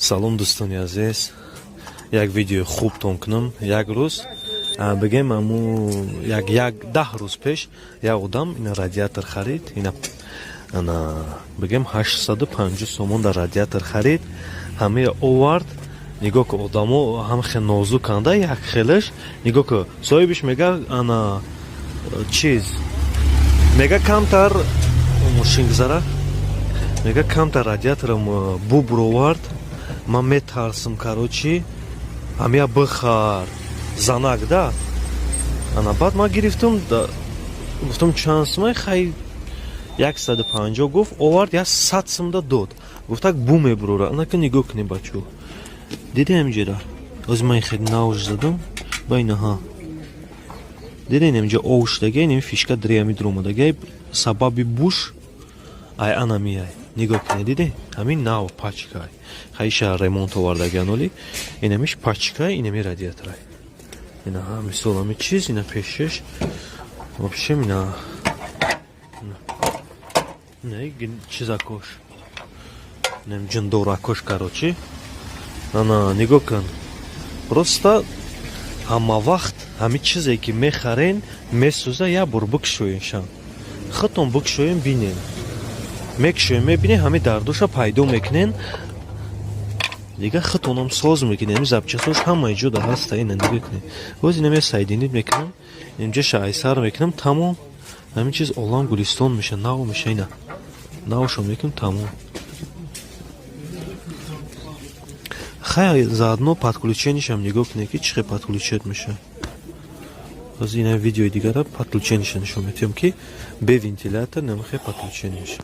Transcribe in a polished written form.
Салом, дӯстони азиз. Як видеои хубтон кунам. Як рӯз, бигем, аму як 10 рӯз пеш як одам ина радиатор харид. Ина, ана, бигем, 850 сомон дар радиатор харид. Ҳамаи овард. Нигоҳ ку, одамо ҳам хел нозуканда. Як хелаш, нигоҳ ку, соҳибиш мега, ана чиз мега, камтар мошин гузара, мега, камтар радиаторам бубуровард, ман метарсам. Короче, ҳамия бихар, занак да. Ана, баъд ман гирифтам, гуфтам: «Чанд сумай?» Хай, 150 гуфт. Овард, як 100 сумда дод. Гуфтак, бу мебурора. Анака, нигоҳ кунем, бачо, диди ҳамиҷера? Ози ман хеле навш задам ба инаҳа. Диден, инҷа ов шудагай, инами фишка дреями дуромадагай. Сабаби буш ай анамиай. Нигоҳ кунед, диде, ҳамин нав пачкай. Хайша ремонт овардагиан, оли инамиш пачкай, инами радиаторай. Ина, мисол, ҳами чиз ина пешеш. Вообщем, ина чизакош, инам ҷиндоракош. Короче, ана, нигоҳ кун, просто ҳама вақт ҳами чизе ки мехарен, месӯза, як бор бикушоеншан, худтон бикушоен, бинен. Мекушоен, мебинен, ҳами дардоша пайдо мекунен, дига худтонам соз мекунен. Ҳами запчасть ош ҳамаи ҷода ҳаста. Ина, нигоҳ кунед, боз инам я соединить мекунам, инҷаша айсар мекунам, тамом. Ҳамин чиз олам гулистон меша, нав меша. Ина, навшо мекунам, тамом. Хай, заодно подключение шам нигоҳ кунед, ки чӣ хел подключать меша. Боз ина видеои дигара подключение ша нишон медиҳам, ки бе вентилятор намехел подключение меша.